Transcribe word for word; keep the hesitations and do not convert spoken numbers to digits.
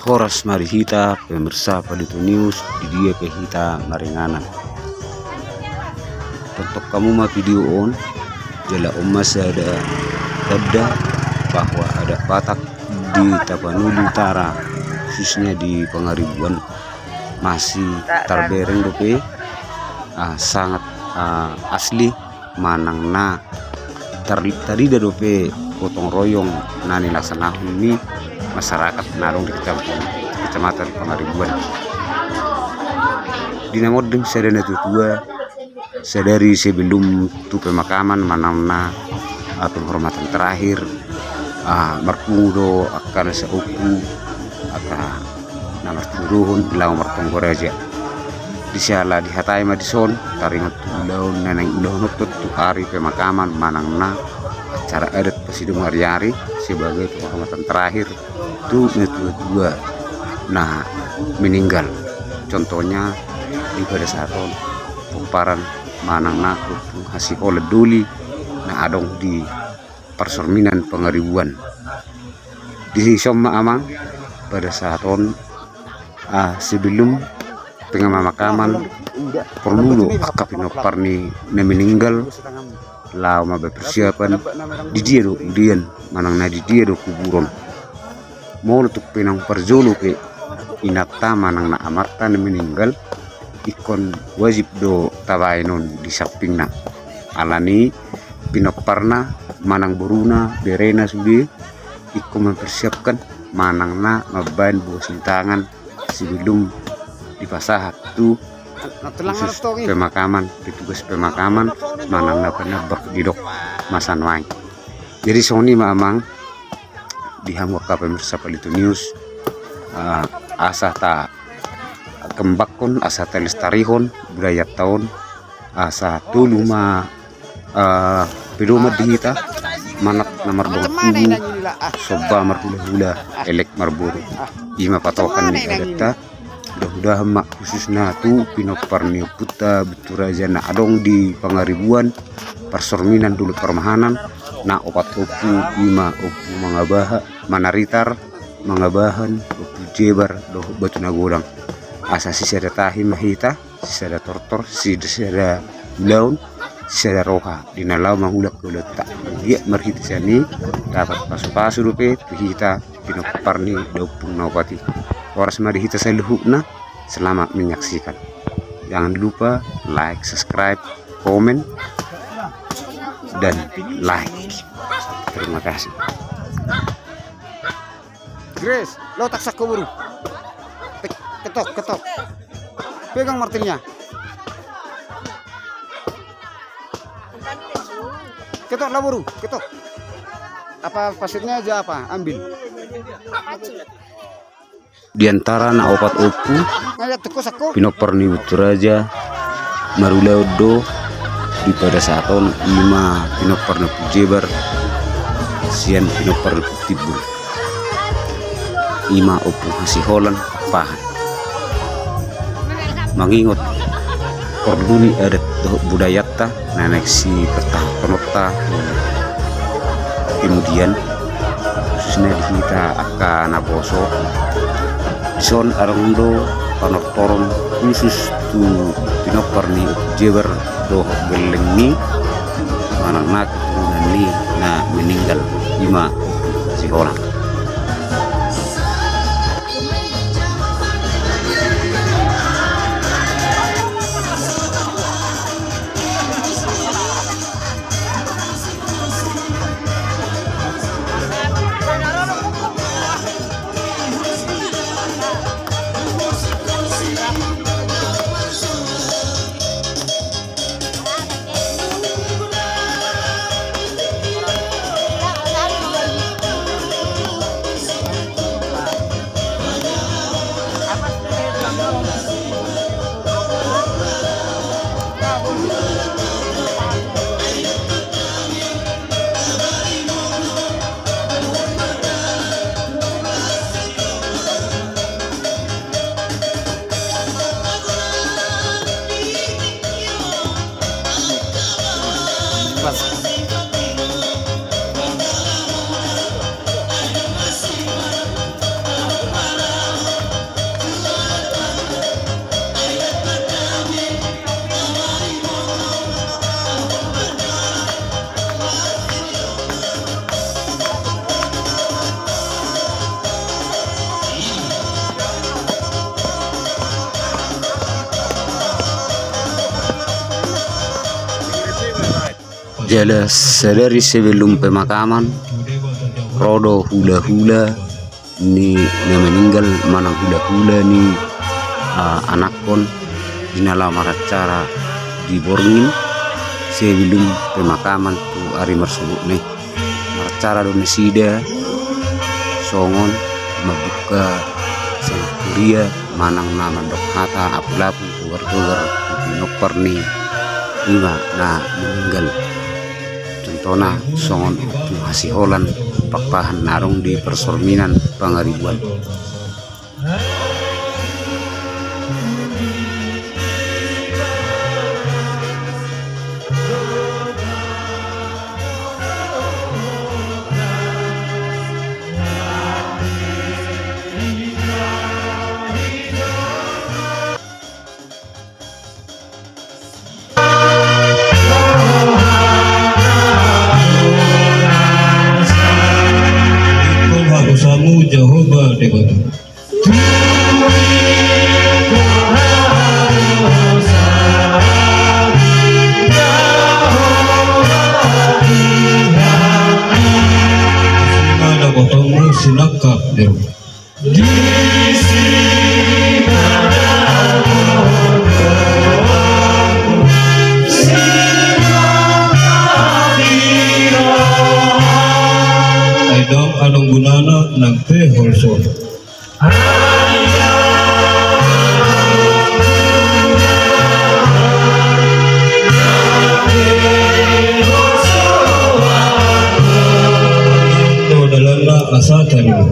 Horas ma di hita pemirsa Palito News, di dia pe hita maringanan. Tonton hamu ma video on, jala on ma sada tanda bahwa adat Batak di Tapanuli Utara, khususnya di Pangaribuan, masih terbereng dope, ah, sangat, ah, asli, manang na tar-, tarida dope gotong royong na nilaksanahon ni masyarakat na adong di kecam-, Kecamatan Pangaribuan. Di na monding sada natuatua, sadari sebelum tu pemakaman manang na, ah, penghormatan terakhir, ah, marpungu do angka na saompu, angka na martindohon laho martonggo raja. Di siala dihatai ma dison, taringot tu ulaon na naeng diulahon tu ari pemakaman manang na acara adat pasidung ariari sebagai penghormatan terakhir tu natuatua na meninggal. Contohnya di pada saat on pomparan manang na Ompung Hasiholan Doli na adong di parsorminan Pangaribuan. Dison ma amang, pada saat on, ah, sebelum pemakaman porlu do angka pinompar ni na meninggal laho mambaen persiapan di dia do udean manang na di dia do kuburon. Molo tung pe naung parjolo pe inanta manang na amanta na meninggal, ingkon wajib do tabaen on di sampingna. Alani pinomparna manang boruna, berena sude ingkon mempersiapkan manang na mambaen buah sintangan sebelum dipasahat tu khusus pemakaman, petugas pemakaman manang na penambak didok masa nuaeng. Jadi songon i ma amang, di hamu angka pemirsa Palito News, ah, asa takembanghon, asa talestarihon budayanta on, asa tolu ma, ah, pedoman di hita, manat na mardongan tubu, somba marhulahula, elek marboru. I ma patokan ni adatta. Mudah-mudahan ma khususna tu pinompar ni ompunta Bunturaja na adong di Pangaribuan, parsorminan Dolok Parmahanan, na opat ompu, i ma Ompu Mangabaha, Manaritar, Mangabahan, Ompu Jebar dohot Batu Nagodang. Asa sisada tahi ma hita, sisada tortor, sisada ulaon, sisada roha di na laho mangulahon ulaonta. Anggiat marhite sian i dapat pasupasu dope tu hita pinompar ni da ompung na opat i. Horas ma di hita saluhutna, selamat menyaksikan. Jangan lupa like, subscribe, komen, dan like. Terima kasih. Grace, lo tak sakko boru. Tek-, ketok, ketok. Pegang martilnya. Ketok lah boru, ketok. Apa pasirnya aja apa? Ambil. Di antara na opat ompu, pinompar ni Bunturaja, marulaon do di pada saat on, i ma pinompar ni Ompu Jebar sian pinompar ni Ompu Timbul, i ma Ompu Hasiholan Pahan. Mangingot porlu ni adat dohot budayanta na naeng sipertahanhononta kemudian, khususna di hita angka naposo. Dison adong do panortoron khusus tu pinompar ni Ompu Jebar dohot gellengna, manang na keturunan ni na meninggal, i ma Hasiholan. Jala sadari sebelum pemakaman, ro do hula-hula ni na meninggal manang hula-hula ni, ah, anakkon di na laho maracara di borngin sebelum pemakaman tu ari marsobokna i. Maracara do nasida songon mambuka sian huria manang na mandok hata apul-apul, togar-togar tu pinompar ni ima na meninggal. Contohna songon tu hasiholan pakpahan na adong di parsorminan Pangaribuan. Ingkon haposanmu Jahowa Debata. Singa na botongmu sinangkap ni roha. Ai ndang adong gunana nang pe holso. Do dalanna asa tarida.